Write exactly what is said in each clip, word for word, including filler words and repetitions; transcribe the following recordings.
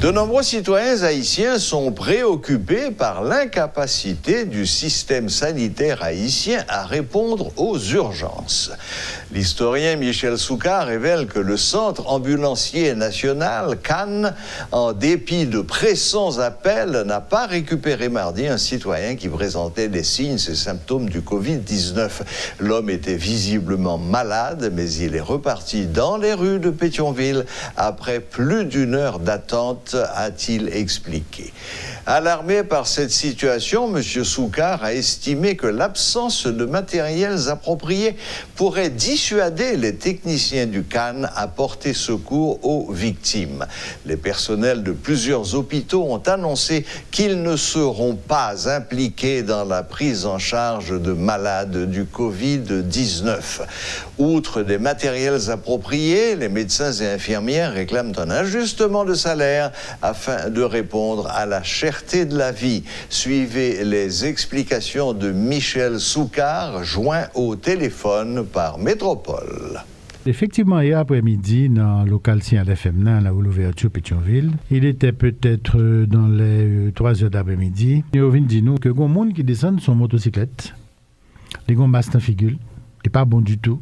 De nombreux citoyens haïtiens sont préoccupés par l'incapacité du système sanitaire haïtien à répondre aux urgences. L'historien Michel Soukar révèle que le Centre ambulancier national, CAN, en dépit de pressants appels, n'a pas récupéré mardi un citoyen qui présentait les signes et symptômes du covid dix-neuf. L'homme était visiblement malade, mais il est reparti dans les rues de Pétion-Ville après plus d'une heure d'attente, a-t-il expliqué. Alarmé par cette situation, monsieur Soukar a estimé que l'absence de matériels appropriés pourrait dissuader les techniciens du CAN à porter secours aux victimes. Les personnels de plusieurs hôpitaux ont annoncé qu'ils ne seront pas impliqués dans la prise en charge de malades du covid dix-neuf. Outre des matériels appropriés, les médecins et infirmières réclament un ajustement de salaire afin de répondre à la cherté de la vie. Suivez les explications de Michel Soukar, joint au téléphone par Métropole. Effectivement, hier après-midi, dans le local Signal F M, dans la rue Louverture, Pétion-Ville, il était peut-être, euh, dans les, euh, trois heures d'après-midi. Yo vin di nou ke gon moun ki desann sou motosiklèt, li gon mas nan figi l, li pa bon ditou,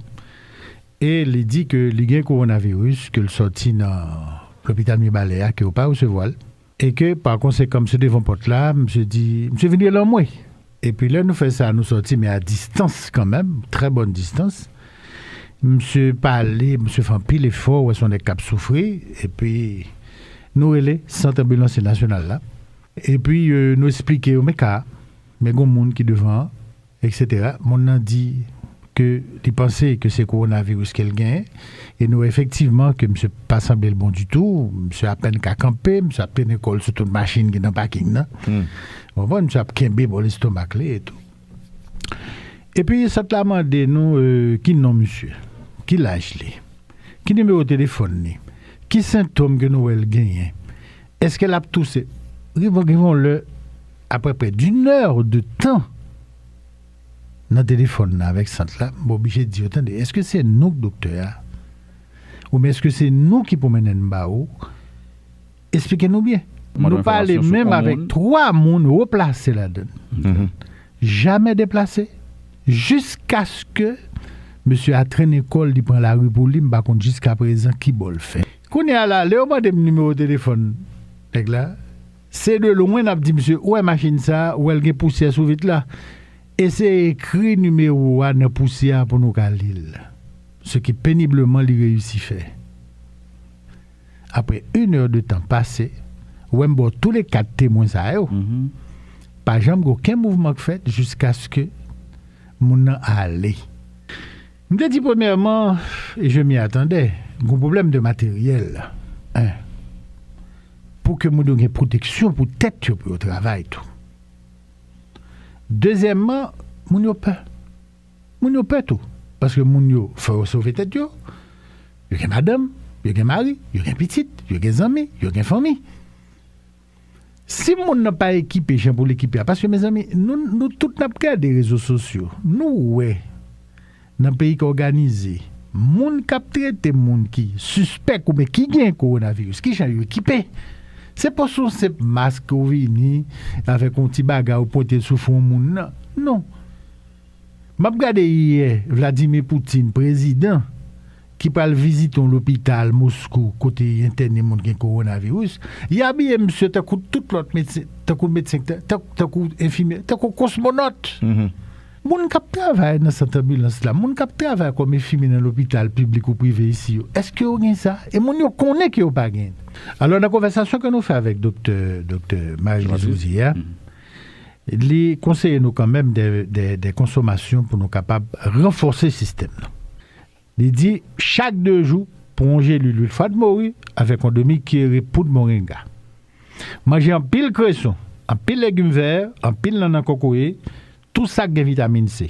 e li di ke li gen kowonaviris, ke l sòti nan lopital Mibalè a, ke yo pa resevwa l, e ke, pa konsekan, misye devan pòt la, misye di, misye vin rele anmwe. Epi lè nou fè sa, nou sòti, men a distans kanmenm, trè bòn distans. Misye pale, misye fè anpil efò, wè se yon nèg k ap soufri, epi nou rele sant anbilansye nasyonal la. Epi, euh, nou esplike yo, men ka, men gon moun ki devan an, et cetera. Moun nan di ke li panse ke se kowonaviris ke l genyen, e nou wè efektivman ke misye pa sanble l bon ditou, misye apèn ka kanpe, misye ap trennen kò l sou tout machin ki nan paking nan. Ou konprann? Misye ap kenbe bò lestomak li e tou. Epi, sant la mande nou, euh, ki non misye, ki laj li, ki nimewo telefòn li, ki sentòm ke nou wè l genyen, èske l ap touse. Rive, rive yon lè, apre près d'une heure de temps nan telefòn nan avèk sant la, m oblije di yo, tande, èske se nou k doktè a? Oubyen èske se nou ki pou mennen n ba ou? Esplike nou byen. Nou pale menm avèk twa moun wo plase ladan l. Jamè deplase, jiskaske misye a trennen kò l, li pran lari pou li, m pa konn jiskaprezan ki bò l fè. Kounye a la, lè yo mande m nimewo telefòn nèg la, se de lwen n ap di misye, ou wè machin sa a, ou wè l gen pousyè sou vit la. Eseye ekri nimewo a nan pousyè a pou nou ka li l. Ce que péniblement li reyisi fè. Apre une heure de temps pase, ou wè m ba w tou le kat temwen sa yo. Pa janm gen okenn mouvman k fèt jiskaske moun nan ale. M te di premyèman, e je m'y attendais, gon pwoblèm de materyèl, en, pou ke moun yo gen pwoteksyon pou tèt yo, pou yo travay tou. Dezyèmman, moun yo pè. Moun yo pè tou. Paske moun yo fò yo sove tèt yo. Yo gen madanm, yo gen mari, yo gen pitit, yo gen zanmi, yo gen fanmi. Si moun nan pa ekipe jan pou l ekipe a, paske, mezanmi, nou, nou tout n ap gade rezo sosyo, nou wè nan peyi k òganize, moun k ap trete moun ki sispèk oubyen ki gen kowonaviris, ki jan yo ekipe? Se pa sou senp mask ou vini avèk yon ti bagay ou pote sou fwon moun nan. Non. M ap gade yè, Vladimir Putin, prezidan, ki pral vizite yon lopital Moskou kote y entène moun gen kowonaviris, y abiye misye tankou tout lòt medsen, tankou medsen, tan-, tankou enfimyè, tankou kosmonòt. Moun k ap travay nan sant anbilans la, moun k ap travay kòm enfimyè nan lopital piblik ou prive isi yo, èske yo gen sa? E moun yo konnen ke yo pa gen. Alò, nan konvèsasyon ke nou fè avèk doktè, doktè Marie-Lise Rouzier a, li konseye nou kanmenm de, de, de konsomasyon pou nou kapab ranfòse sistèm nan. Li di, chak de jou, pran yon jeli lwil fwa de mori avèk yon demi kiyere poud moringa. Manje anpil kreson, anpil legim vè, anpil nannan kokoye, tou sa k gen vitamin C.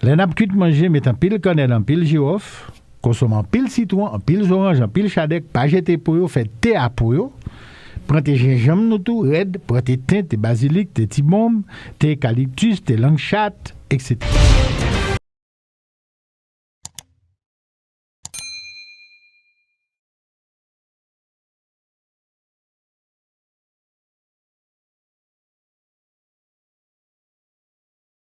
Lè n ap kwit manje, met anpil kannèl, anpil jiwòf, konsome anpil sitwon, anpil zoranj, anpil chadèk, pa jete po yo, fè te a po yo. Pran te jenjanm nou tou rèd, pran te ten, te bazilik, te tibonm, te ekaliptis, te langchat, etsetera.